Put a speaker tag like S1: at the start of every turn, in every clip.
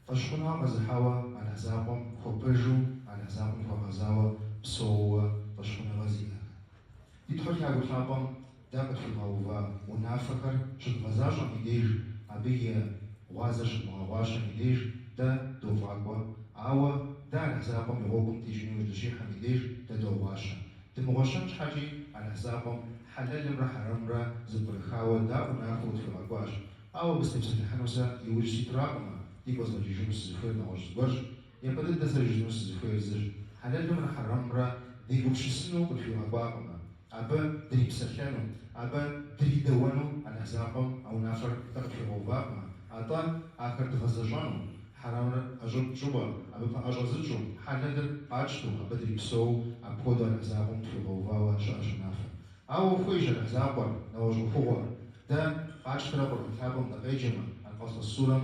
S1: Фӏэщхъуныгъэ къэзыхьауэ Алыхь закъуэм хуэпэжу, Алыхь закъуэм хуэгъэзауэ псэууэ фӏэщхъуныгъэ зиӏэхэр. Ди Тхьэу Лъагэу Лъапӏэм дэ къытхуигъэува унафэхэр щыдгъэзащӏэм и деж, абы и гъуазэр щыдмыгъэгъуащэм и деж дэ дофӏакӏуэ, ауэ дэ Алыхь закъуэм и гъуэгум текӏыну иужь дыщихьэм и деж дэ догъуащэ. Дымыгъуэщэн щхьэкӏи Алыхь закъуэм хьэлэлымрэ хьэрэмымрэ зэпкърыхауэ даӏуэу нахуэу къытхуигъэкӏуащ. Ауэ абы сытепсэлъыхьыну сэ иужь ситуракъымэ, дигу къэзгъэкӏыжыну сызыхуейр нэгъуэщӏ зыгуэрщ. Япэ дыдэ сэ жысӏэну сызыхуейр зыщ, хьэлэлымрэ хьэрэмымрэ дегупсысыну къытхуигъэкӏуакъымэ, абы дрипсэлъэну, абы дридэуэну Алыхь закъуэм а унафэр дэ къытхуигъэувакъымэ, атӏэ ахэр дгъэзэщӏэну, хьэрэмыр ӏэщӏыб тщӏыуэ, абы пэӏэщӏэ зытщӏу, хьэлэлыр къатщтэу, абы дрипсэуу апхуэдэу Алыхь закъуэм тхуигъэувауэ щыӏэщ унафэр. Ауэ хуейщ Алыхь закъуэр, нэгъуэщӏ ӏуэхугъуэр. Дэ къатщтэрэ Къурӏэн лъапӏэм дыкъеджэмэ, Аль-Къасас сурэм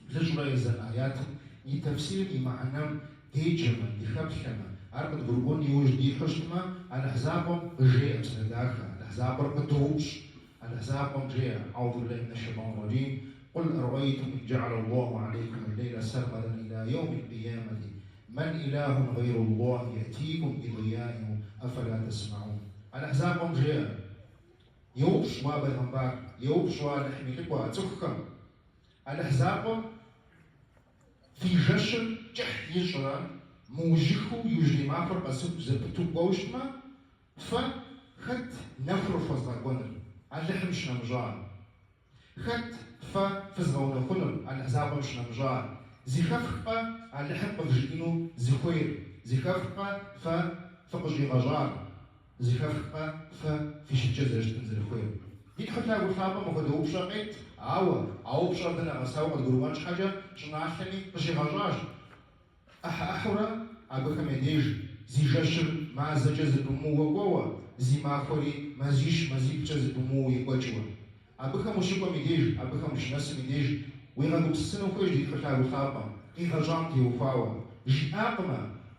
S1: блыщӏрэ езанэ аятым и тэфсирым и мыхьэнэм деджэмэ, дыхэплъэмэ, ар къыдгурыӏуэн иужь дихьэу щытмэ, Алыхь закъуэм къыжеӏэ псалъэ дахэ, Алыхь закъуэр къыдоупщӏ. Алыхь закъуэм жеӏэ, Аузу биллахи мина шейтӏани раджим, Къул араайтум ин джа'аля Аллаху алейкум аль-лейля сармадан иля яуми аль-къиямати, мэн илахун гъейру Аллахи я'тикум бидияин, афала тэсмаун. Алыхь закъуэм жеӏэ, Еупщӏ уэ бегъымбар, еупщӏ уэ Алыхьым и лӏыкӏуэ а цӏыхухэм. Алыхь закъуэм фи жэщыр кӏыхь ищӏрэ, мыужьыхыу иужьрей махуэр къэсыху зэпыту кӏуэу щытмэ, фэ хэт нэхур къыфхуэзгъэкӏуэныр, Алыхьым щынэмыщӏа? Хэт фэ фызгъэунэхунур, Алыхь закъуэм щынэмыщӏа? Зыхэфхкъэ Алыхьым къывжиӏэну зыхуейр? Зыхэфхкъэ фэ фыкъыщӏигъэщӏар? Зыхэфхкъэ фэ фи щытыкӏэр зэрыщытын зэрыхуейр? Ди Тхьэу Лъагэу Лъапӏэм апхуэдэ упщӏэ къет, ауэ а упщӏэр дэ нэгъэсауэ къыдгурыӏуэн щхьэкӏэ щӏыналъэми къыщигъэщӏащ. ӏыхьэ-ӏыхьэурэ абыхэм я деж зи жэщыр мазэкӏэ зэпымыууэ кӏуэуэ, зи махуэри мазищ-мазиплӏкӏэ зэпымыууэ екӏуэкӏыуэ. Абыхэм ущыкӏуэм и деж, абыхэм ущынэсым и деж уигъэгупсысыну хуейщ ди Тхьэу Лъагэу Лъапӏэм, къигъэщӏам теухуауэ. Жиӏакъымэ,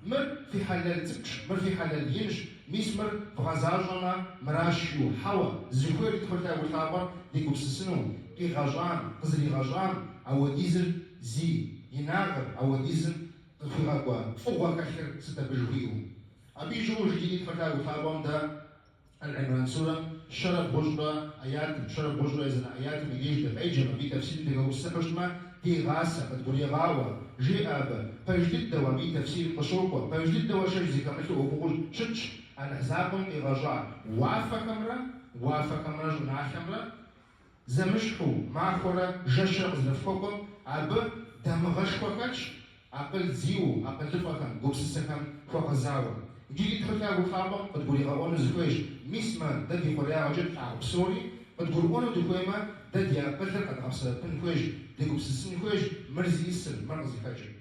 S1: мыр фи хьэлэл цӏыкӏущ, мыр фи хьэлэл инщ, мис мыр вгъэзащӏэмэ, мыращ жиӏэу. Хьэуэ, зыхуейр ди Тхьэу Лъагэу Лъапӏэр дегупсысыну, къигъэщӏам, къызэригъэщӏам, ауэдизыр зи инагъыр, ауэдизым къыхуигъэкӏуа фӏыгъуэ хэлъыр сыт абы жыхуиӏэу. Абы ищӏыӏужкӏи ди Тхьэу Лъагэу Лъапӏэм дэ Аль-Имран сурэм щэрэ бгъущӏрэ аятым, щэрэ бгъущӏрэ езанэ аятым и деж дыкъеджэмэ, абы и тэфсирым дыхэгупсысыхьу щытмэ, дегъасэ, къыдгурегъаӏуэ. Жеӏэ абы, Пэж дыдэу абы и тэфсирым къыщокӏуэ, пэж дыдэу шэч зыхэмылъу ӏуэхугъуэу щытщ Алыхь закъуэм къигъэщӏа уафэхэмрэ уафэхэмрэ щӏыналъэмрэ зэмыщхьу махуэрэ жэщрэ къызэрыфхуэкӏуэм абы дамыгъэшхуэ хэтщ, акъыл зиӏэу, акъылыфӏэхэм, гупсысэхэм хуэгъэзауэ. Иджы ди Тхьэу Лъагэу Лъапӏэм къыдгуригъэӏуэну зыхуейщ, мис мы дэ ди хъуреягъэкӏэ тлъагъу псори къыдгурыӏуэну дыхуеймэ, дэ ди акъылыр къэдгъэсэбэпын хуейщ, дегупсысын хуейщ мыр зиӏысыр, мыр къызыхэкӏыр.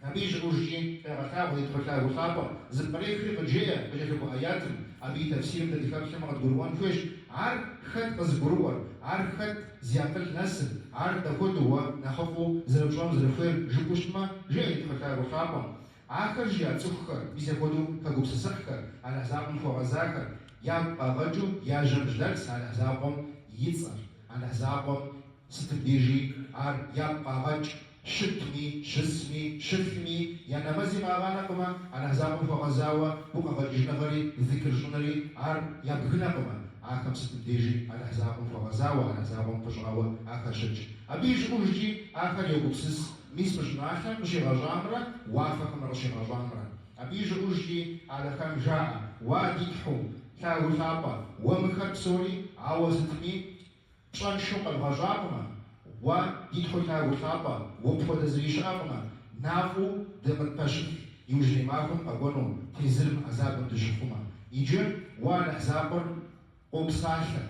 S1: Абы ищӏыӏужкӏи къегъэлъагъуэ ди Тхьэу Лъагэу Лъапӏэм, зыпкърехри къыджеӏэ къыкӏэлъыкӏуэ аятым, абы и тэфсирым дэ дыхэплъэмэ къыдгурыӏуэн хуейщ, ар хэт къызыгурыӏуэр, ар хэт зи акъыл нэсыр, ар дапхуэдэу уэ нэхъыфӏу зэрыпщӏэну зэрыхуейр жыпӏэу щытмэ, жеӏэ ди Тхьэу Лъагэу Лъапӏэм. Ахэр жи а цӏыхухэр, мис апхуэдэу хэгупсысыхьхэр, Алыхь закъуэм хуэгъэзахэр, ягу къагъэкӏыу я жьэм жьэдэлъщ Алыхь закъуэм и цӏэр, Алыхь закъуэм сытым дежи ар ягу къагъэкӏ. Щытми, щысми, щылъми, я нэмэзи къагъанэкъымэ, Алыхь закъуэм хуэгъэзауэ гукъэгъэкӏыжыныгъэри, зикр щӏынри ар ябгынэкъымэ, ахэм сытым дежи Алыхь закъуэм хуэгъэзауэ, Алыхь закъуэм пыщӏауэ ахэр щытщ. Абы ищӏыӏужкӏи ахэр йогупсыс мис мы щӏыналъэм къыщигъэщӏамрэ уафэхэмрэ къыщигъэщӏамрэ. Абы ищӏыӏужкӏи абыхэм жаӏэ, Уа ди Тхьэу, Лъагэу Лъапӏэ, уэ мыхэр псори, ауэ сытми, Пщӏэншэу къэбгъэщӏакъымэ, уэ ди Тхьэу Лъагэу Лъапӏэ, уэ пхуэдэ зыри щыӏэкъымэ, нафӏэу дыкъытпэщылъ иужьрей махуэм къэкӏуэну тезырым гӏэзабым дыщыхъумэ. Иджы уэ Алыхь закъуэр къопсалъэ,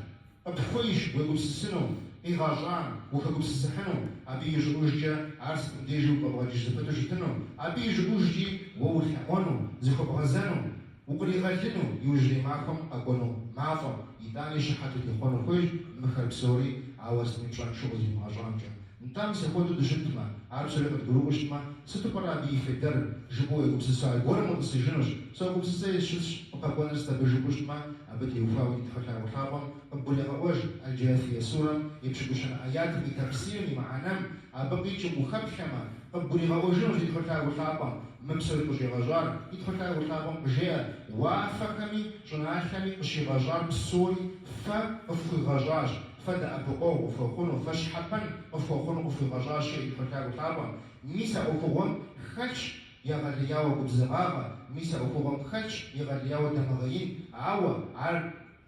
S1: къыпхуейщ уегупсысыну, къигъэщӏам ухэгупсысыхьыну, абы ищӏыӏужкӏэ ар сытым дежи уигу къэбгъэкӏыж зэпыту щытыну, абы ищӏыӏужкӏи уэ улъэӏуэну, зыхуэбгъэзэну, Укъригъэлыну иужьрей махуэм къэкӏуэну мафӏэм, итӏани щыхьэт утехъуэну хуейщ мыхэр псори, ауэ сытми пщӏэншэу къызэримыгъэщӏамкӏэ. Нтӏэ, мис апхуэдэу дыщытмэ, ар псори къыдгурыӏуэу щытмэ, сыту пӏэрэ абы и фейдэр, жыпӏэу уегупсысу аргуэрым утӏысыжынущ, согупсысэри сыщысщ, къыпэкӏуэныр сыт абы жыпӏэу щытмэ, абы теухуауэ ди Тхьэу Лъагэу Лъапӏэм. къыбгурегъэӏуэж Аль-Джафия сурэм и пщыкӏущанэ аятым и тэфсирым и мыхьэнэм, абы къикӏым ухэплъэмэ, къыбгуригъэӏуэжынущ ди Тхьэу Лъагэу Лъапӏэм мы псори къыщӏигъэщӏар. Ди Тхьэу Лъагэу Лъапӏэм къыжеӏэ, Уафэхэми щӏыналъэми къыщигъэщӏар псори фэ къыфхуигъэщӏащ, фэ дэӏэпыкъуэгъу къыфхуэхъуну, фэ щхьэпэн къыфхуэхъуну къыфхуигъэщӏащ, жеӏэ ди Тхьэу Лъагэу Лъапӏэм. Мис а ӏуэхугъуэм хэлъщ егъэлеяуэ губзыгъагъэ, мис а ӏуэхугъуэм хэлъщ егъэлеяуэ дамыгъэ ин, ауэ ар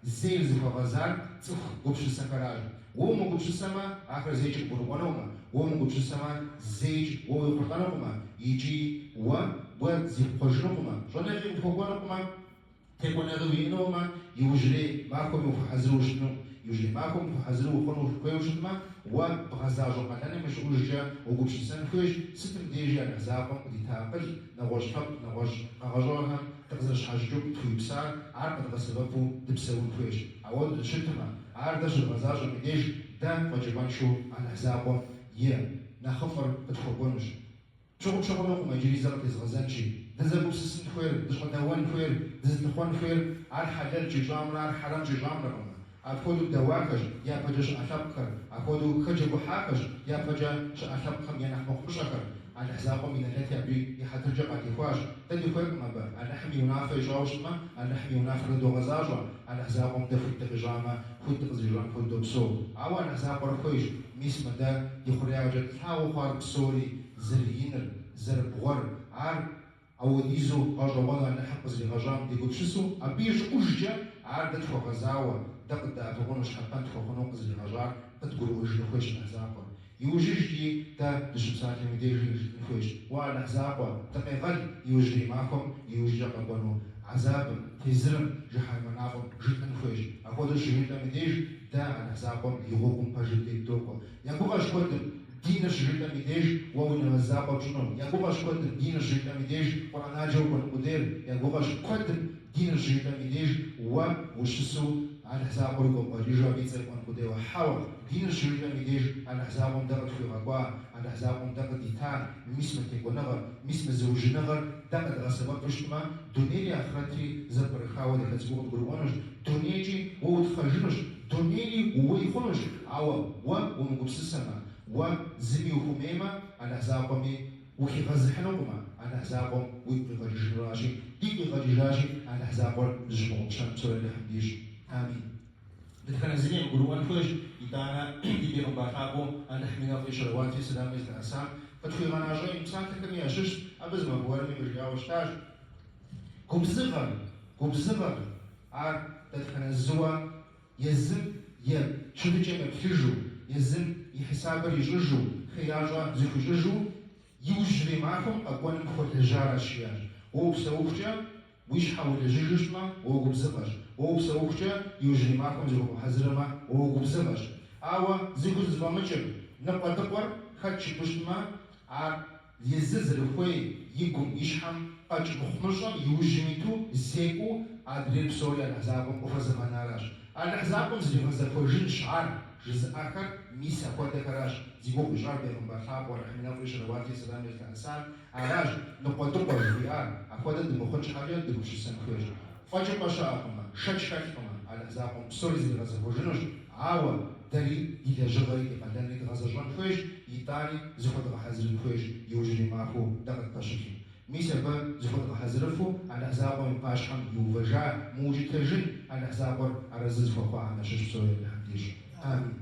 S1: зейр зыхуэгъэзар цӏыху гупсысэхэращ. Уэ умыгупсысэмэ, ахэр зэикӏ къыбгурыӏуэнукъымэ, уэ умыгупсысэмэ, зэикӏ уэ уехъулӏэнукъымэ, икӏи уэ уэ зипхъуэжынукъымэ, щӏэныгъи къыпхуэкӏуэнукъымэ, Текӏуэныгъи уиӏэнукъымэ, иужьрей махуэми ухуэхьэзыру ущытыну. Иужьрей махуэм ухуэхьэзыру ухъуну ухуейуэ щытмэ, уэ бгъэзащӏэ къалэным ищӏыӏужкӏэ угупсысэн хуейщ, сытым дежи Алыхь закъуэм къыдита акъыл, нэгъуэщӏ лъэпкъ, нэгъуэщӏ къэгъэщӏыгъэхэм дыкъызэрыщхьэщыкӏыу къытхуиупсар, ар къэдгъэсэбэпу дыпсэун хуейщ. Ауэдэу дыщытмэ, ар дэ щыдгъэзащӏэм и деж дэ фӏэкӏыпӏэншэу Алыхь закъуэм и нэхъыфӏыр къытхуэкӏуэнущ. Пщыгъупщэ хъунукъым, иджыри зэ къытезгъэзэнщи, дызэгупсысын хуейр, дыщӏэдэуэн хуейр, дызылъыхъуэн хуейр ар хьэлэл щӏищӏамрэ ар хьэрэм щӏищӏамрэкъым. Апхуэдэу дэуахэщ япэкӏэ щыӏэ лъэпкъхэр, апхуэдэу хэджэгухьахэщ япэкӏэ щыӏэ лъэпкъхэм я нэхъ мыхъумыщӏэхэр. Алыхь закъуэм и нэлэти абы и хьэтыркӏэ къатехуащ. Дэ дыхуейкъым абы. Алыхьым и унафэ ищӏауэ щытмэ, Алыхьым и унафэр дэ догъэзащӏэ. Алыхь закъуэм дэ хуит дыкъищӏамэ, хуит дыкъызэрищӏам хуэдэу допсэу. Ауэ Алыхь закъуэр хуейщ, мис мы дэ ди хъуреягъкӏэ тлъагъуу хъуар псори зэрыиныр, зэрыбгъуэр, ар ауэдизу гъэщӏэгъуэну Алыхьым къызэригъэщӏам дегупсысу, абы ищӏыӏужкӏэ ар дэ тхуэгъэзауэ, дэ къыддэӏэпыкъуну, щхьэпэн тхуэхъуну къызэригъэщӏар къыдгурыӏуэжыну хуейщ Алыхь закъуэр. Иужьыжкӏи дэ дыщыпсалъэм и дежи жытӏэн хуейщ, Уэ, Алыхь закъуэ, дыкъегъэл иужьрей махуэм иужькӏэ къэкӏуэну гӏэзабым, тезырым, жыхьэнмэ мафӏэм жытӏэн хуейщ. Апхуэдэу щыжытӏэм и деж дэ Алыхь закъуэм и гъуэгум пэжу дытет докӏуэ. Я гугъэщ куэдым диныр щыжытӏэм и деж уэ уи нэмэз закъуэ пщӏыну, я гугъэщ куэдым диныр щыжытӏэм и деж къурӏэнаджэ укӏуэн къудейр, я гугъэщ куэдым диныр щыжытӏэм и деж уэ ущысу Алыхь закъуэр уигу къэбгъэкӏыжу абы и цӏэ ипӏуэн къудейуэ. Хьэуэ, диныр щыжытӏэм и деж Алыхь закъуэм дэ къытхуигъэкӏуа, Алыхь закъуэм дэ къыдита мис мы текӏуэныгъэр, мис мы зыужьыныгъэр дэ къэдгъэсэбэпу щытмэ, дунейри ахърэтри зэпкърыхауэ дахэ цӏыкӏуу къыдгурыӏуэнущ, дунейкӏи уэ утхъэжынущ, дунейри ууей хъунущ, ауэ уэ умыгупсысэмэ, уэ зыми ухуэмеймэ, Алыхь закъуэми ухигъэзыхьынукъымэ, Алыхь закъуэм уигу къигъэкӏыжынуращи, дигу къигъэкӏыжащи, Алыхь закъуэр зыщымыгъупщэн псори Алыхьым дищӏ. Амин. Дэтхэнэ зыми къыгурыӏуэн хуейщ, итӏанэ ди бегъымбар лъапӏэу Алыхьым и нэфӏри щэлэуатри сэламри зылъэӏэсам къытхуигъэна щӏэин псалъэхэми ящыщщ, абы зы махуэ гуэрми къыжиӏауэ щытащ, Губзыгъэр, губзыгъэр, ар дэтхэнэ зыуэ езым и щытыкӏэм еплъыжу, езым и хьисабыр ищӏыжу, хеящӏэ зыхуищӏыжу, иужьрей махуэм къэкӏуэным хуэлэжьаращ, жиӏащ. Уэ упсэухукӏэ уи щхьэ уелэжьыжу щытмэ, уэ угубзыгъэщ. Уэ упсэухукӏэ иужьрей махуэм зыхуэбгъэхьэзырмэ, уэ угубзыгъэщ. Ауэ зыхузэфӏэмыкӏыр, ныкъуэдыкъуэр хэт жыпӏэу щытмэ, ар Езыр зэрыхуей и гум, и щхьэм къэкӏ мыхъумыщӏэм и ужьым иту зекӏуэу адрейр псори Алыхь закъуэм къыхуэзыгъэнаращ. Алыхь закъуэм зригъэзэхуэжынщ ар жызыӏэхэр мис апхуэдэхэращ зи гугъу ищӏар бегъымбар лъапӏэу Алыхьым и нэфӏри щэлэуатри сэламри зылъэӏэсар, аращ ныкъуэдыкъуэ жыхуиӏар, апхуэдэ дымыхъун щхьэкӏэ дыгупсысэн хуейщ. Фӏэкӏыпӏэ щыӏэкъымэ, шэч хэлъкъымэ, Алыхь закъуэм псори зригъэзэхуэжынущ, ауэ дэри ди лэжьыгъэри ди къалэнри дгъэзэщӏэн хуейщ, итӏани зыхуэдгъэхьэзырын хуейщ иужьрей махуэу дэ къытпэщылъым. Мис абы зыхуэдгъэхьэзырыфу Алыхь закъуэм и пащхьэм иувэжа, мыукӏытэжын Алыхь закъуэр арэзы зыхуэхъуахэм ящыщ псори Алыхьым дищӏ. Амин.